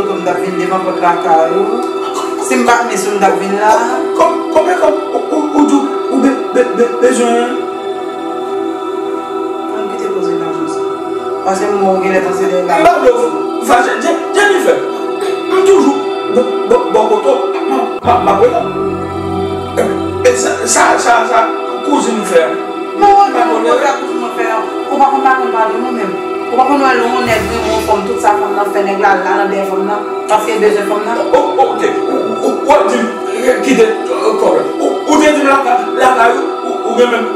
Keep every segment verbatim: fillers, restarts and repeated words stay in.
toto m t ap vin devan pòt lakay ou. Si m pa t mesye m t ap vin la. Kòm, kòm, kòm, ou, ou, ou di ou be, be, be, bezwen. Ann Paske m wè w genlè panse de m pa vle w fache. Je- Jennifer, m toujou bò bò- bò kote w. M ap- m ap rele w. E sa sa sa sa kouzin ou fè a? Mwen wè m pa konnen. Kote kouzin mwen fè a? Ou pa konn pa konn pale non menm. Ou pa konn wè lè yon nèg renmen yon fanm, tout sa fanm nan fè, nèg la la nan dèyè fanm nan paske l bezwen fanm nan. O- o- Ok. Ou ou- ou ap di m kite kòb la. Ou ou te di m lakay lakay ou ou gen menm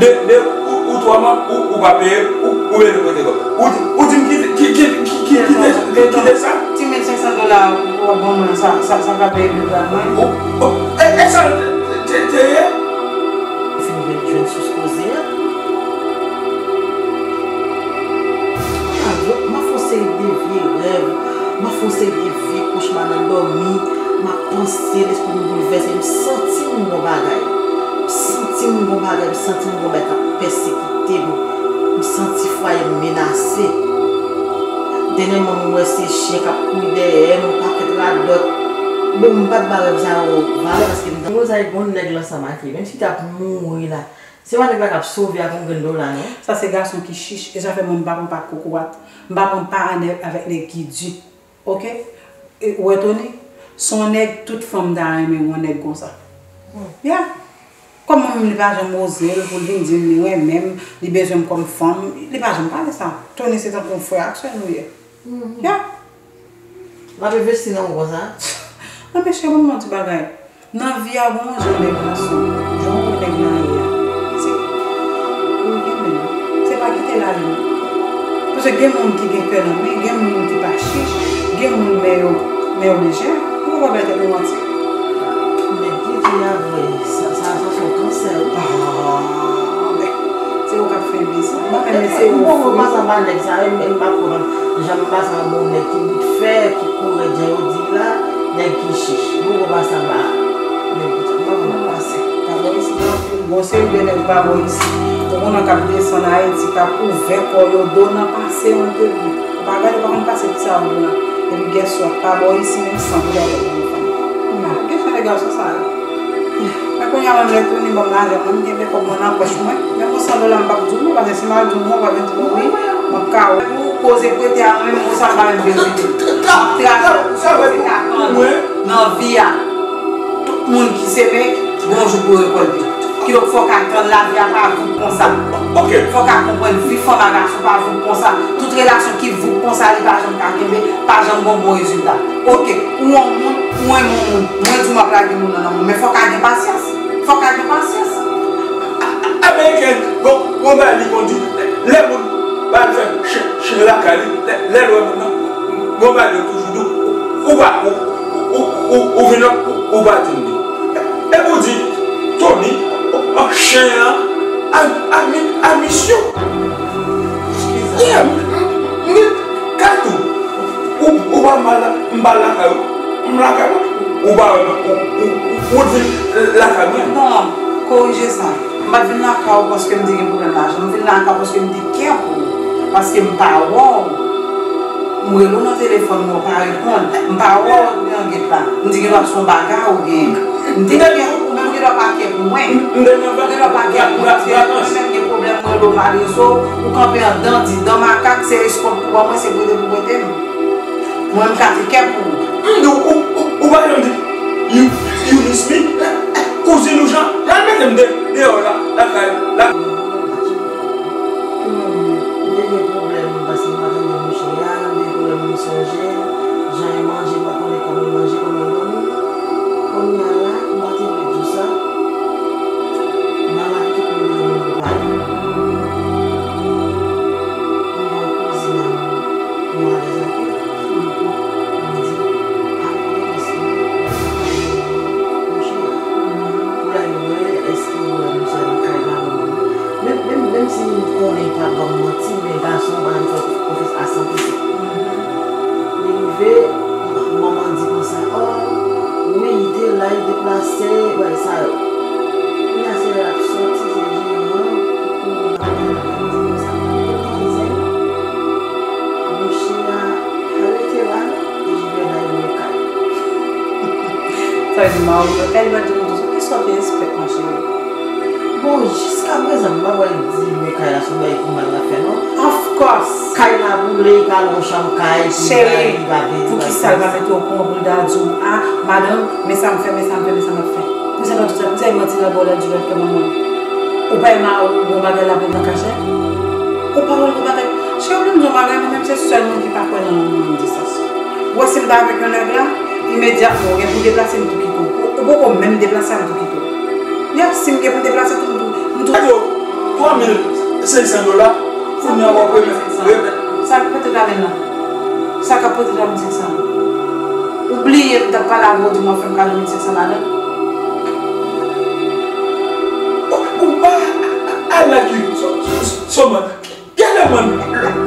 de de ou ou twa mwa ou ou pa peye ou ou rele pote kòb. Ou di ou di m kite ki- ki- ki- ki- kite kite sa. Ti mil senk san dola ou ap ban mwen sa sa sa ka peye bil la mwen. Ou ou e e sa te te te ye? Ou fin jwenn jwenn sous koze a. Mwen ap fè yon seri de vye rèv, mwen ap fè yon seri de vye kochma nan dòmi, m ap panse, lespri m boulvèse, m santi m gon bagay. M santi m gon bagay, m santi m gon bagay k ap pèsekite m. M santi fwaye m menase. Dènyèman, m wè se chen k ap kouri dèyè m, yon pakèt radòt. Bon, m pa t ba rèv sa yo valè paske m t ap. Rosalie, gon nèg l ansanm ak li. Menm si l t ap mouri la, se pa nèg la k ap sove ak yon grenn dola, non. Sa se gason ki chich, e sa fè mwen m pa pran pa kokorat. M pa pran pa anè avèk nèg ki di. Oke? E, ou wè Tony? Se yon nèg, tout fanm ta renmen yon nèg konsa. Ya. Kòm mwen menm, li pa janm oze l pou l vin di m li renmen m, li bezwen m kòm fanm, li pa janm pale sa. Tony se tankou yon frè ak sè nou ye. Ya. L ap envesti nan ou konsa? Anben, cheri, ban m yon ti bagay. Nan vi a, gon jan nèg gason, jan ou wè nèg la ye a, se pou w kenbe l. Se pa kite l ale non. Paske gen moun ki gen kè nan men, gen moun ki pa chich, gen moun men yo, men yo lejè. Ou pa bay tèt nou manti. Nèg ki di a vre, sa, sa, sa se yon kansè, wi. Ah, men, se ou k ap fè biznis. Mwen menm, se ou. Bon, mwen pase anba nèg sa, e m, e m pa konprann. Jan m pase anba yon nèg ki bout fè, ki kouri, jan yo di la, nèg ki chich. Bon, mwen pase anba nèg ki chich. Mwen konn pase. Pa bò isi, non. Bon, se yon de nèg pa bò isi. Ou konn nan k ap desann Ayiti, k ap ouvè kò yo, do nan pase, yon de ou pa gade, ou pa konn pase ki sa ou la. Epi guess what, pa bò isi menm san pou dèyè pou yon fanm. Kesyon de gason sa yo. Men kounye a menm lè Tony ban m lajan mwen, m kenbe kòb mwen nan pòch mwen. Menm yon san dola m p ap di w non, paske si m al di w non, w ap di m wi, m ap ka wè. Pou koze prete a mwen menm, mwen sa m pa menm bezwen. M ap travay pou sa mwen ka tann nan vi a. Tout moun ki seme, gon jou pou rekòlte. Kidonk fò w ka tann lavi a pa vout konsa. Fò w ka konprann vi fanm a gason pa vout konsa. Tout relasyon ki vout konsa, li pa janm ka kenbe, pa janm gon bon rezilta. Oke, ou yon moun, ou renmen yon moun. Mwen di w m ap lage moun nan nan moun, men fò w ka gen pasyans. Fò w ka gen pasyans. Ameriken, gon, gon bagay li konn di, lè moun ba l fè chen, chen lakay li, lè, lè l wè moun nan, gon bagay yo toujou di w, ou pa, ou, ou, ou, ou, ou vin ou, ou pa di m li. Epi w di, Tony, chen an, a, a, a misyon. Yeah, m, m, m, Kato, ou, ou pa mal la, m pa lakay ou, m lakay ou, ou pa wè m, ou, ou, ou, ou di lakay mwen. Non, korije sa. M pa t vin lakay ou paske m te gen pwoblèm lajan. M vin lakay ou paske m te kè pou ou. Paske m pa wè w. M rele w nan telefòn, men w pa reponn. M pa wè w nan gèt la. M di gen dwa se yon bagay ou genyen. M te kè pou ou, men m gen dwa pa kè pou mwen. M te nan va-, m gen dwa pa kè pou mwen, paske mwen menm gen pwoblèm, mwen rele w pa rezo, ou kanpe anndan, di dan makak, se respons pou ban mwen, se prete pou prete m. Mwen, m ka te kè pou ou. M di w, ou, ou, ou pa janm di, you, you miss me? Kouzin ou Jan, Jan mete m de, deyò la, lakay, la. Hmm, m te gen pwoblèm, paske m pa tande mouche a, m te gen pwoblèm pou m sonje, jan e manje, m pa konnen kòman e manje, kòman e dòmi. Kounye a la, m pa te vle di w sa. Nan lavi tout moun gen moun pou pale. M gen yon kouzin an m, nou alèz anpil. M di, ale nan sima, mouche a. Pou l al wè, èske w wè misye nan kay la ou non. Menm, menm, menm si m konnen l pral ban m manti, men gason pa janm fè konfyans a san pou san. Li rive, manman di konsa, o, wi, li te la, li deplase, bagay sa yo. Kounye a se lè l ap sòti, se jeran ki kouri nan kay la, li di konsa, kote manzè? Mouche a pa rete la non, e Jivènèl mwen kay. Sa vle di Mario kay li pa di konsa, kisa w te espèk, ma chérie? Bon, jiskaprezan, m pa wè l di mwen kay la se yon bagay pou mal l ap fè non. Of Kòs. Kay la boule, kay la yon chanm kay, cheri, pou ki sa l pa mete w kouran pou l ta di w, a, madanm, men sa m fè, men sa m fè, men sa m ap fè. Pou sa l pa di w sa, pou sa l manti nan bò l, di w l ap fè manman l. Ou pa wè mari w gon bagay l ap nan kachèt? Ou pa wè l gon bagay? Cheri, ou di m yon bagay, mwen menm se sèl moun ki pa kwè nan moun di sa. Ou wè si m ta avèk yon nèg la, imedyatman, ou gen pou deplase m tou kite w. Ou, ou poko menm deplase a m tou kite w. Yap, si m gen pou deplase tou, m tou, m tou. Gade yo, twa mil senk san dola, kounye a w ap remèt, remèt. Sa k pote ta men nan? Sa k ap pote ta men senk san? Ou bliye m t ap pale avè w, di m w ap fè m kado mil senk san ladan? Ou, ou pa, I like you so, so, so much. Gade mwen,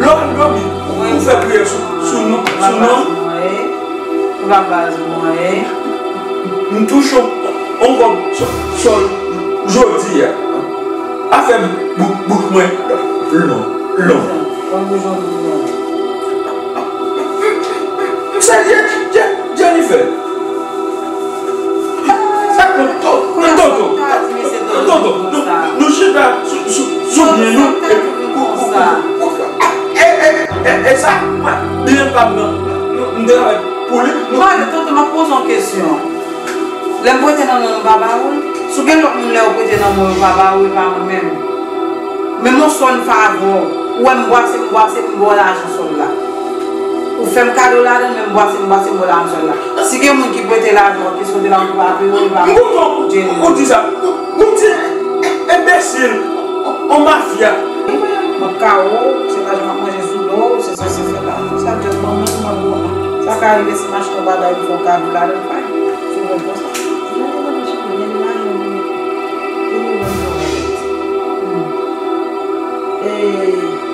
lè w al dòmi, ou fè priyè sou, sou non, sou non. Ou pa baz mwen. M touche w, on kòb sou, sou jodi a. Afè bouk, bouk mwen long, long. Sa Jennifer. Sa, tonton, tonton, tonton, nou, nou chita sou, sou, sou byen nou, epi, e, e, e, e sa, mwen, byen pa m nan, nou, m travay pou li, nou. Mwen, tonton, m ap poze yon kesyon. Lè m prete nan men w, m pa ba ou l? Si w gen lòt moun lè yo prete nan men w, yo pa ba ou, e pa mwen menm. Men m on sòn favè w. Ou wè m bwase, m bwase, m ba w lajan sòl la. Ou fè m kado ladan l, men m bwase, m bwase, m ba w lajan sòl la. Si gen moun ki prete lajan, ki sòti la, ou pa peye, ou pa. M kontan ou di sa. Ou di enbesil, on mafya. Mwen kawo, se lajan m ap manje sou do, se sa, se sa la. Sa just ban mwen, mwen bon. Sa ka rive si m achte yon bagay, m fè yon kado ladan l, fine. Se bon konsa. Mwen te mande cheri, men lajan mwen. Pou nou ban mwen. Hmm. E,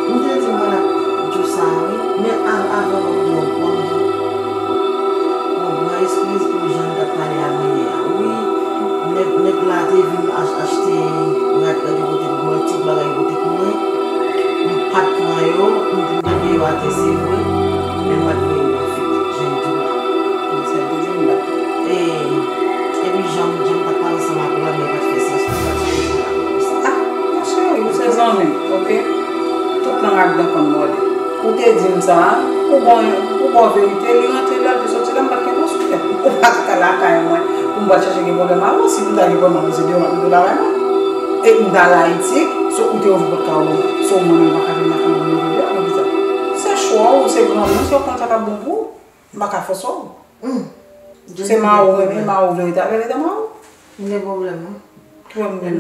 m te di mwen ap di w sa, wi. Men a-, avan m ap di w, m ap di w. Bon, mwen eskiz pou jan m t ap pale a mwen yè a. Wi, nèg, nèg la te vin ach-, achte rad, rad yo pote pou mwen, ti bagay yo pote pou mwen. M pa t pran yo, m te veye yo atè, se vre. Men m pa t voye yo nan figi, jan m di w la. Konsa, te di m la. E, epi jan m, jan m t ap pale ansanm ak ou a, men pa t fè sans pou m pa t fè sa la konsa. Ah, mon chéri, ou se zanmi m, oke? Tout lang ak dan konn mòde. Ou te di m sa, ou bon, ou bon verite, li rantre la, li soti la, m pa t gen bon sou tèt. Ou pa t ka lakay mwen, pou m pral chache gen pwoblèm avè w, si m ta gen pwoblèm avè w, se deyò m ap rete lakay mwen. E m t al Ayiti, se ou te ouvri pòt kay ou, se ou mwen menm pa ka vin lakay mwen, m rete deyò, poukisa? Se chwa w, ou se granmoun, se ou konn sa k ap bon pou ou, m pa ka fòse w. Hmm. Se mari w, men mari w vle rete avè l, rete mari w. M gen pwoblèm, non. Ki pwoblèm?